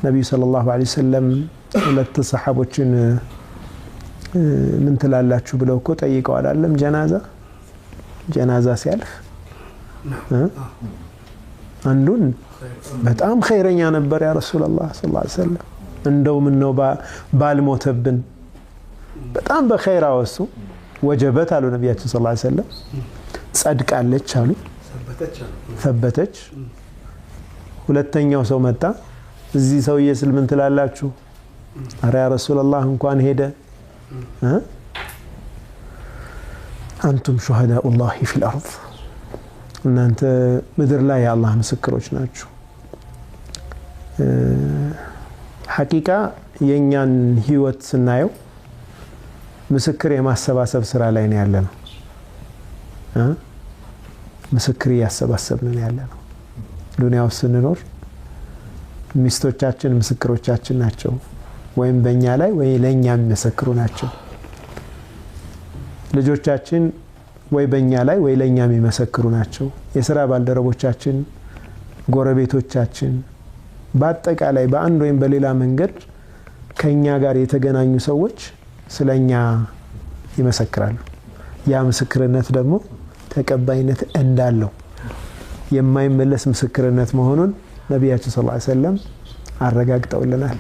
ነቢዩ ሰለላሁ ዐለይሂ ወሰለም ሁለት ሰሓቦችን ምን ትላላችሁ ብለው እኮ ጠይቀዋል። አለም ጀናዛ ሲያልፍ አንዱን በጣም ኸይረኛ ነበር ያ ረሱላላህ ሰለላሁ ዐለይሂ ወሰለም፣ እንደው ምነው ባልሞተብን፣ በጣም በኸይር አወሱ። ወጀበት አሉ ነቢያችን ሰለላሁ ዐለይሂ ወሰለም፣ ጸድቃለች አሉ፣ ሰበተች። ሁለተኛው ሰው መጣ። እዚህ ሰውዬ ስል ምን ትላላችሁ? አረ ያ ረሱላላህ እንኳን ሄደ። አንቱም ሹሃዳኡላሂ ፊል አርድ፣ እናንተ ምድር ላይ የአላህ ምስክሮች ናችሁ። ሐቂቃ የእኛን ህይወት ስናየው ምስክር የማሰባሰብ ስራ ላይ ነው ያለ ነው። ምስክር እያሰባሰብን ነው ያለ ነው። ዱንያ ውስጥ ስንኖር ሚስቶቻችን ምስክሮቻችን ናቸው፣ ወይም በእኛ ላይ ወይ ለእኛ የሚመሰክሩ ናቸው። ልጆቻችን ወይ በእኛ ላይ ወይ ለእኛ የሚመሰክሩ ናቸው። የስራ ባልደረቦቻችን፣ ጎረቤቶቻችን፣ በአጠቃላይ በአንድ ወይም በሌላ መንገድ ከእኛ ጋር የተገናኙ ሰዎች ስለኛ ይመሰክራሉ። ያ ምስክርነት ደግሞ ተቀባይነት እንዳለው የማይመለስ ምስክርነት መሆኑን ነቢያችን ሰለላሁ ዐለይሂ ወሰለም አረጋግጠውልናል።